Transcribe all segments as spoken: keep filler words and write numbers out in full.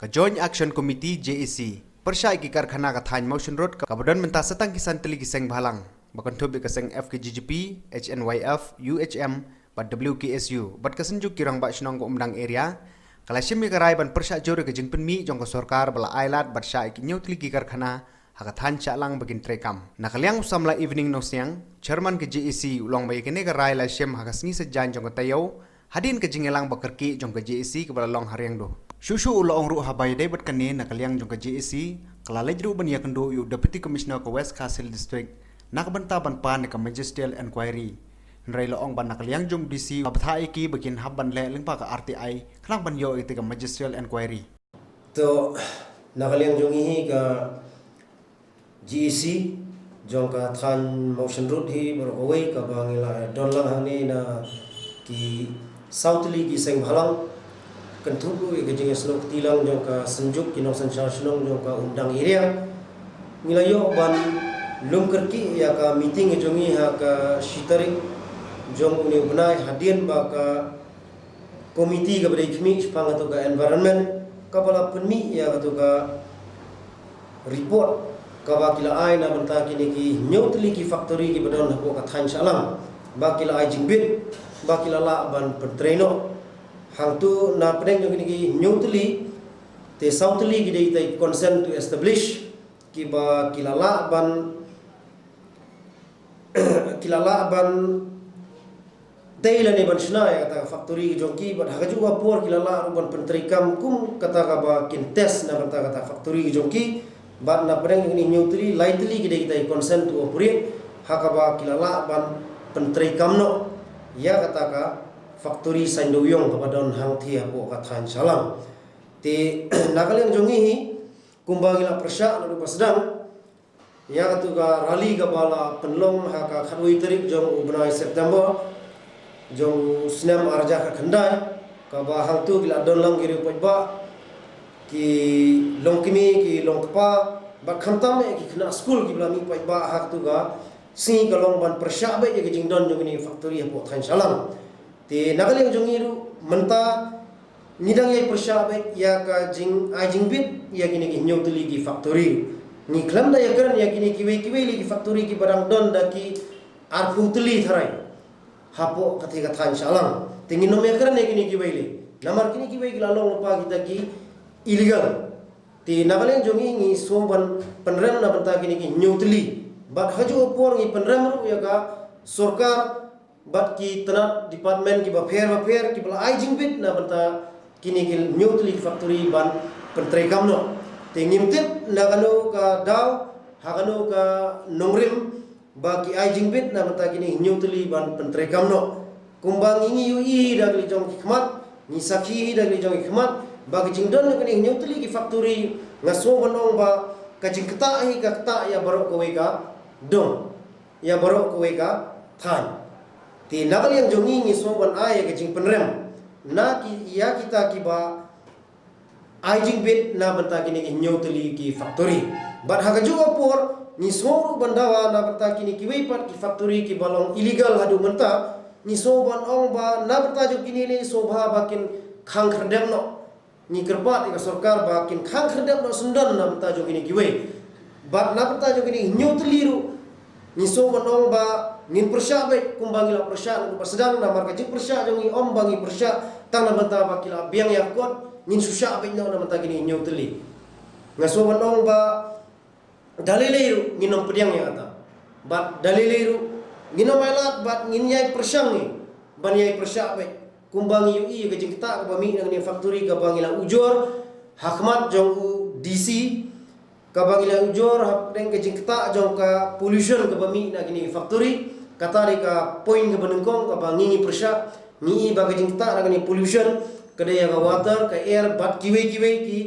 Joint Action Committee, J A C, pyrshah ïa ki karkhana ka thaiñ Mawshynrut kaba don mynta sa tang ki san tylli ki seng bhalang ba kynthup ïa ka seng F K J G P, H N Y F, U H M bad W K S U bad ka Synjuk ki Rangbah Shnong ka Umdang Area, ka la shim ïa ka rai ban pyrshah jur ïa ka jingpynmih jong ka sorkar ba la ailad bad shah ïa ki hynñiew tylli ki karkhana ha ka thaiñ Shahlang ba kin treikam. Na ka liang u samla Evening Nongsiang, Chairman ka J A C, u la ong ba ïa kane ka rai la shim ha ka sngi Saitjaiñ jong ka taïew, hadien ka jingïalang ba kyrkieh jong ka J A C kaba la long ha Riangdo. Shuh shuh u la ong ruh haba ïadei bad kane, na ka liang jong ka J A C ka la leit ruh ban ïakynduh ïa u Deputy Commissioner ka West Khasi Hills District na ka bynta ban pan ïa ka magisterial inquiry. Hynrei la ong ba na ka liang jong u D C la bthah ïa ki ba kin hap ban leh lyngba ka R T I khnang ban ïoh ïa ka magisterial inquiry. To, na ka liang jong ngi hi ka G E C jong ka thaiñ Mawshynrut hi baroh kawei kaba ngi la don lang hangne na ki saw tylli ki seng bhalang, kynthup ruh ïa ka jingïasnoh kti lang jong ka Synjuk ki Nongsynshar Shnong jong ka Umdang Area. Ngi la ïoh ban lum kyrkieh ïa ka meeting jong ngi ha ka shi tarik jong une u bnai hadien ba ka komiti kaba dei khmih shaphang katu ka environment kaba la pynmih ïa katu ka report kaba ki la ai na bynta kine ki hynñiew tylli ki factory kiba don hapoh ka thaiñ Shahlang, ba ki la ai jingbit ba ki la lah ban pyntrei noh. Hangtu na pdeng jong kine ki hynñiew tylli, te saw tylli ki dei tei consent to establish, kiba ki la lah ban ki la lah ban tei lane ban shna ïa kata ka factory ka jong ki, bad ha kajuh ka por ki la lah ruh ban pyntreikam kum kata kaba kin test na bynta kata factory ka jong ki. Bad na pdeng jong kine hynñiew tylli, lai tylli ki dei kita ki consent to operate, ha kaba ki la lah ban pyntreikam noh ïa kata ka factory saiñdawïong kaba don hangthie hapoh ka thaiñ Shahlang. Te na ka liang jong ngi hi, kumba ngi la pyrshah naduh ba sdang ïa katu ka rally kaba la pynlong ha ka khatwei tarik jong u bnai September jong u snem ar hajar khatkhyndai, kaba hangtu ki la don lang ki riew paidbah, ki longkmie, ki longkpa, bad khamtam eh ki khynnah skul kiba la mih paidbah ha katu ka sngi ka long ban pyrshah beit ïa ka jingdon jong kine ki factory hapoh thaiñ Shahlang. Te na ka liang jong ngi ruh mynta ngi dang ïai pyrshah beit ïa ka jingai jingbit ïa kine ki hynñiew tylli ki factory. Ngi khlem da ïakren ïa kine kiwei kiwei lei ki factory kiba dang don da ki arphew tylli tharai hapoh kata ka thaiñ Shahlang. Te ngin ym ïakren ïa kine kiwei lei, namar kine kiwei ki la long lypa kita ki illegal. Te na ka liang jong ngi ngi sngew ban pynrem na bynta kine ki hynñiew tylli. Bad ha kajuh ka por ngi pynrem ruh ïa ka sorkar bad ki tnat department kiba pher bapher kiba la ai jingbit na bynta kine ki hynñiew tylli ki factory ban pyntreikam noh. Te ngim tip na kano ka daw, ha kano ka nongrim ba ki ai jingbit na bynta kine hynñiew tylli ban pyntreikam noh. Kumba ngi ngi ïohi hi da ka liang jong ki khmat, ngi sakhi hi da ka liang jong ki khmat ba ka jingdon jong kine hynñiew tylli ki factory, nga sngew ban ong ba ka jingktah hi ka ktah ïa baroh kawei ka dong, ïa baroh kawei ka thaiñ. Te na ka liang jong ngi ngi sngew ban ai ïa ka jingpynrem na ki, ïa kita kiba ai jingbit na bynta kine ki hynñiew tylli ki factory. Bad ha kajuh ka por ngi sngew ruh ban dawa na bynta kine kiwei pat ki factory kiba long illegal haduh mynta, ngi sngew ban ong ba na bynta jong kine lei sngewbha ba kin khang khyrdep noh. Ngi kyrpad ïa ka sorkar ba kin khang khyrdep noh syndon na bynta jong kine kiwei. Bad na bynta jong kine hynñiew tylli ruh ngi sngew ban ong ba ngin pyrshah beit kumba ngi la pyrshah naduh ba sdang, namar ka jingpyrshah jong ngi ym ba ngi pyrshah tang na bynta ba ki la biang ïa ka kot, ngin shu shah beit noh na bynta kine hynñiew tylli. Nga sngew ban ong ba da lei lei ruh ngin ym pdiang ïa kata. Bad da lei lei ruh ngin ym ailad bad ngin ïai pyrshang ngi ban ïai pyrshah beit. Kumba ngi ïohi ïa ka jingktah kaba mih na kane factory kaba ngi la ujor ha khmat jong u D C, kaba ngi la ujor hapdeng ka jingktah jong ka pollution kaba mih na kane factory. Kata dei ka point kaba nyngkong kaba ngi ngi pyrshah, ngi i ba ka jingktah na kane pollution ka dei ïa ka water, ka air bad kiwei kiwei ki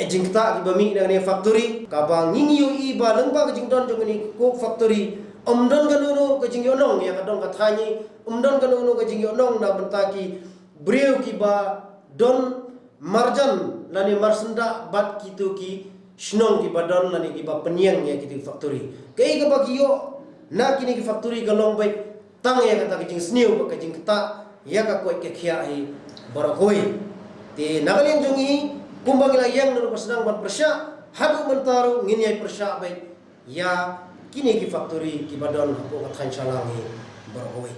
jingktah kiba mih na kane factory. Kaba ngi ngi ïohi ba lyngba ka jingdon jong kane coke factory ym don kano kano ka jingïohnong ïa ka dong ka thaiñ, ym don kano kano ka jingïohnong na bynta ki briew kiba don marjan lane marsyndah bad kitu ki shnong kiba don lane kiba pynïeng ïa kitu ki factory. Kaei kaba ki ïoh na kine ki factory ka long beit tang ïa kata ka jingsniew bad ka jingktah ïa ka koit ka khiah hi baroh kawei. Te na ka liang jong ngi Kumba ngi la ïeng naduh ba sdang ban pyrshah, haduh mynta ruh ngin ïai pyrshah beit ïa kine ki factory kiba don hapoh ka thaiñ Shillong hi baroh kawei.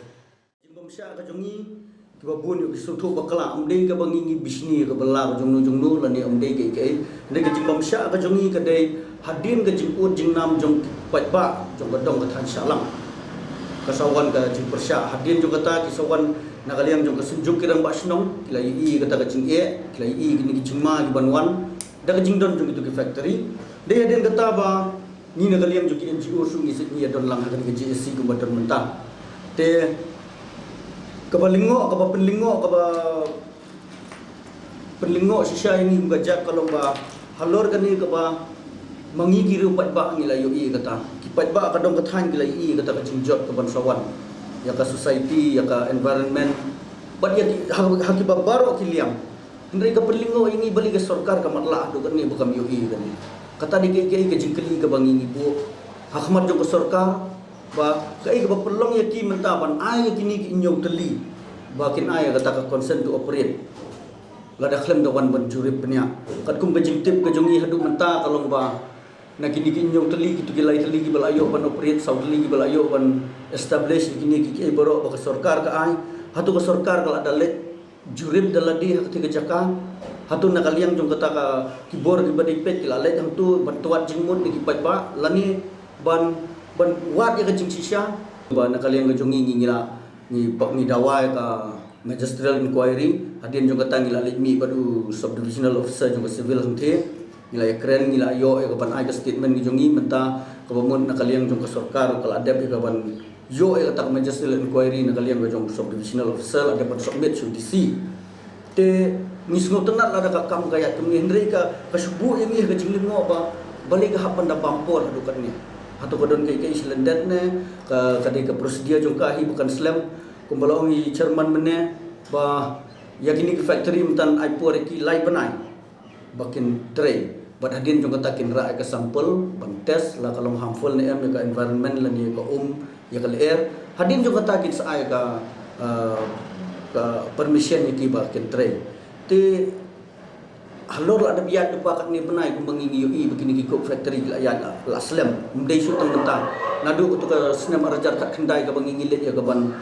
Jingbymshah ka jong ngi kiba bun ïoh ki sngewthuh bakla, ym dei kaba ngi ngi bishni kaba la ka jong no jong no lane ym dei kaei kaei. Hynrei ka jingbymshah ka jong ngi ka dei hadien ka jingud jingnam jong ki paidbah jong ka dong ka thaiñ Shillong. Ka sa wan ka jingpyrshah, hadien jong kata ki sa wan na ka liang jong ka Synjuk ki Rangbah Shnong, ki la ïohi kata ka jingeh, ki la ïohi kine ki jingma kiban wan da ka jingdon jong kito ki factory. Dei hadien kata ba ngi na ka liang jong ki N G O ruh ngi shu ngi ïa don lang ha kane ka J A C kumba don mynta. Te kaba lyngngoh, kaba pynlyngngoh, kaba pynlyngngoh shisha ïa ngi kum ka jait ka long ba halor kane kaba ma ngi ki riew paidbah ngi la ïohi kata. Ki paidbah ka dong ka thaiñ ki la ïohi kata ka jingjot kaban sa wan ïa ka society, ïa ka environment, bad ïa ki, ha, ha kiba baroh ki liang. Hynrei ka pynlyngngoh ïa ngi balei ka sorkar ka matlah haduh katne ba kam ïohi kane. Kata dei kaei kaei ka jingkylli kaba ngi ngi buh ha khmat jong ka sorkar, ba kaei kaba pynlong ïa ki mynta ban ai ïa kine ki hynñiew tylli ba kin ai ïa kata ka consent to operate lada khlem da wan ban jurip bniah. Katkum ka jingtip ka jong ngi haduh mynta ka long ba na kine ki hynñiew tylli, kito ki lai tylli kiba la ïoh ban operate, saw tylli kiba la ïoh ban establish, kine ki kiei baroh ba ka sorkar ka ai. Hato ka sorkar ka la da leit jurip da lade ha katei ka jaka? Hato na ka liang jong kata ka, ki bor kiba dei peit ki la leit hangto ban twad jingmut na ki paidbah lane ban, ban wad ïa ka jingshisha? Ba na ka liang ka jong ngi ngi, ngi la, ngi, ngi dawa ïa ka magisterial inquiry. Hadien jong kata ngi la leit mih bad u subdivisional officer jong ka civil hangtei. Ngi la ïakren, ngi la ïoh ïa ka ban ai ka statement ka jong ngi. Mynta kaba mut na ka liang jong ka sorkar ka la dep ïa ka ban ïoh ïa kata ka magisterial inquiry na ka liang ka jong subdivisional officer, la dep ban submit sha u D C. Te ngi sngewtynnat lada ka kam ka ïaid kumne, hynrei ka, ka shu buh ïa ngi ha ka jinglyngngoh ba balei ka hap ban da bam por haduh katne. Hato ka don kaei kaei sha lyndet ne ka, ka dei ka procedure jong ka hi ba kan slem? Kumba la ong i chairman mynne ba ïa kine ki factory mynta ai por ïa ki lai bnai ba kin trei. Bad hadien jong kata kin rah ïa ka sample ban test la ka long harmful ne em ïa ka environment lane ïa ka um, ïa ka lyer. Hadien jong kata kin sa ai ka, uh, ka permission ïa ki ba kin trei. Te halor la dep ïaid da ba katne bnai kumba ngi ngi ïohi ba kine ki coke factory la ïaid la, la slem. Ym dei shuh tang mynta, naduh kato ka snem ar hajar khatkhyndai kaba ngi ngi leit ïa ka ban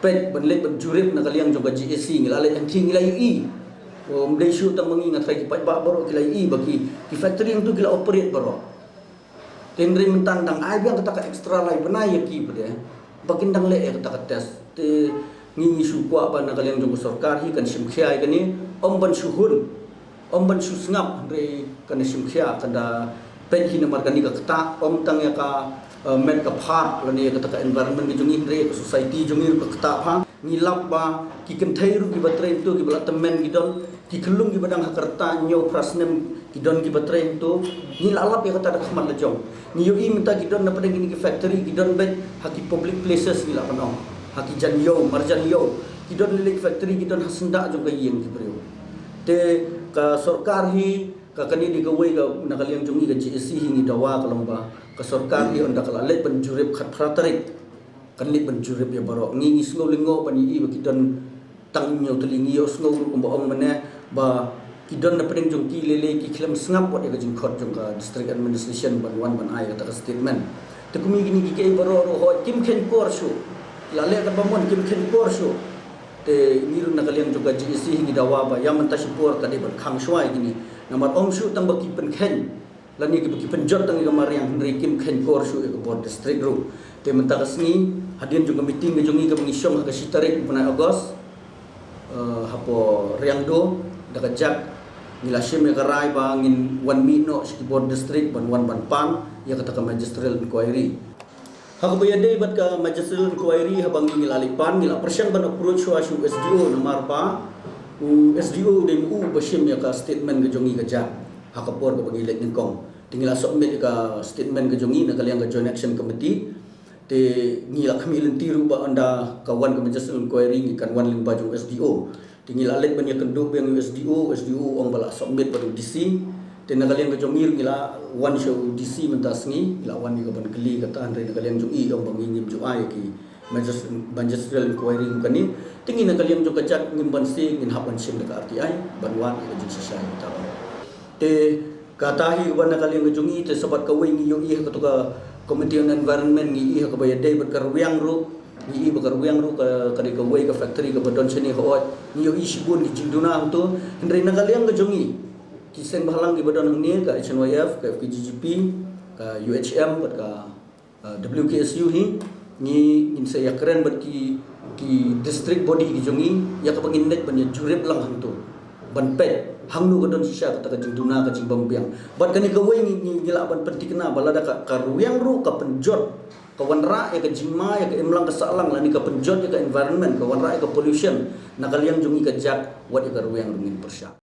peit, ban leit ban jurip na ka liang jong ka G A C, ngi la leit hangtei ngi la ïohi. Ym dei shuh tang ma ngi, nga tharai ki paidbah baroh ki la ïohi ba ki, ki factory hangto ki la operate baroh. Te hynrei mynta dang ai biang kata ka extra lai bnai ïa ki pat de ba kin dang leh ïa kata ka test. Te ngi ngi shu kwah ba na ka liang jong ka sorkar hi kan shim khia ïa kane, ym ban shu hun, ym ban shu sngap, hynrei kan da shim khia, kan da peit hi namar kane ka ktah ym tang ïa ka, eh, met ka phad lane ïa kata ka environment ka jong ngi, hynrei ïa ka society jong ngi ruh ka ktah bha. Ngi lap ba ki kynthei ruh kiba trei hangto kiba la tymmen ki don, ki khyllung kiba dang ha ka rta hynñiew phra snem ki don kiba trei hangto. Ngi la lap ïa kata da ka khmat la jong. Ngi ïohi mynta ki don na pdeng kine ki factory, ki don beit ha ki public places, ngi lah ban ong ha ki jan ïew, marjan ïew. Ki don lei lei ki factory ki don ha syndah jong ka ïing ki briew. Te ka sorkar hi, ka kane dei kawei ka na ka liang jong ngi ka G A C hi ngi dawa ka long ba ka sorkar hi ynda ka la leit ban jurip khatphra tarik, kan leit ban jurip ïa baroh. Ngi ngi sngew lyngngoh ban ïohi ba ki don tang hynñiew tylli. Ngi ïohsngew ruh kumba ong mynne ba ki don na pdeng jong ki lei lei ki khlem sngap wat ïa ka jingkhot jong ka district administration ban wan ban ai kata ka statement. Te kum ïa kine ki kiei baroh ruh hooid kim kheiñ por shuh. La leh katba mon, kim kheiñ por shuh. Te ngi ruh na ka liang jong ka G A C hi ngi dawa ba ïa mynta shipor ka dei ban khang shuwa ïa kine. Namar ym shuh tang ba ki pynkheiñ lane ki, ki pynjot tang ïa ka mariang, hynrei kim kheiñ por shuh ïa ka bor district ruh. Te mynta ka sngi hadien jong ka meeting ka jong ngi kaba ngi shong ha ka shi tarik u bnai August, eh, hapoh Riangdo, da ka jak ngi la shim ïa ka rai ba ngin wan mih noh sha ki bor district ban wan ban pan ïa kata ka magisterial inquiry. Ha kaba ïadei bad ka magisterial inquiry, haba ngi ngi la leit pan, ngi la pyrshang ban approach shuwa sha u S D O namar ba u S D O u dei ma u ba shim ïa ka statement ka jong ngi ka jat ha ka por kaba ngi leit nyngkong. Te ngi la submit ïa ka statement ka jong ngi na ka liang ka Joint Action Committee. Te ngi la khmih lynti ruh ba ynda ka wan ka magisterial inquiry ngi kan wan lyngba jong u S D O. Te ngi la leit ban ïakynduh biang ïa u S D O, u S D O u ong ba la submit bad u D C. Te na ka liang ka jong ngi ruh ngi la wan sha u D C mynta sngi, ngi la wan ïa ka ban kylli kata, hynrei na ka liang jong i i ong ba ngi ngim ju ai ïa ki magis-, magisterial inquiry kum kane. Te ngi na ka liang jong ka jat ngim banse, ngin hap ban shim da ka R T I ban wad ïa ka jingshisha ïa kata baroh. Te kata hi kaba na ka liang ka jong ngi, te shaphang kawei ngi ïohi ha kato ka Committee on Environment, ngi ïohi ha kaba ïadei bad ka rwiang ruh, ngi ïohi ba ka rwiang ruh ka, ka dei kawei ka factory kaba don shane hooid. Ngi ïohi shibun ki jingduna hangto. Hynrei na ka liang ka jong ngi, ki seng bhalang kiba don hangne, ka H N Y F, ka F K J G P, ka U H M bad ka uh, W K S U hi, ngi, ngin sa ïakren bad ki, ki district body ki jong ngi ïa kaba ngin leit ban ïa jurip lang hangto, ban peit hangno ka don shisha kata ka jingduna, ka jingbymbiang. Bad kane kawei ngi, ngi, ngi lah ban pynthikna ba lada ka, ka rwiang ruh ka pynjot, ka wanrah ïa ka jingma ïa ka imlang ka sahlang, lane ka pynjot ïa ka environment, ka wanrah ïa ka pollution, na ka liang jong ngi ka jaka, wat ïa ka rwiang ruh ngin pyrshah.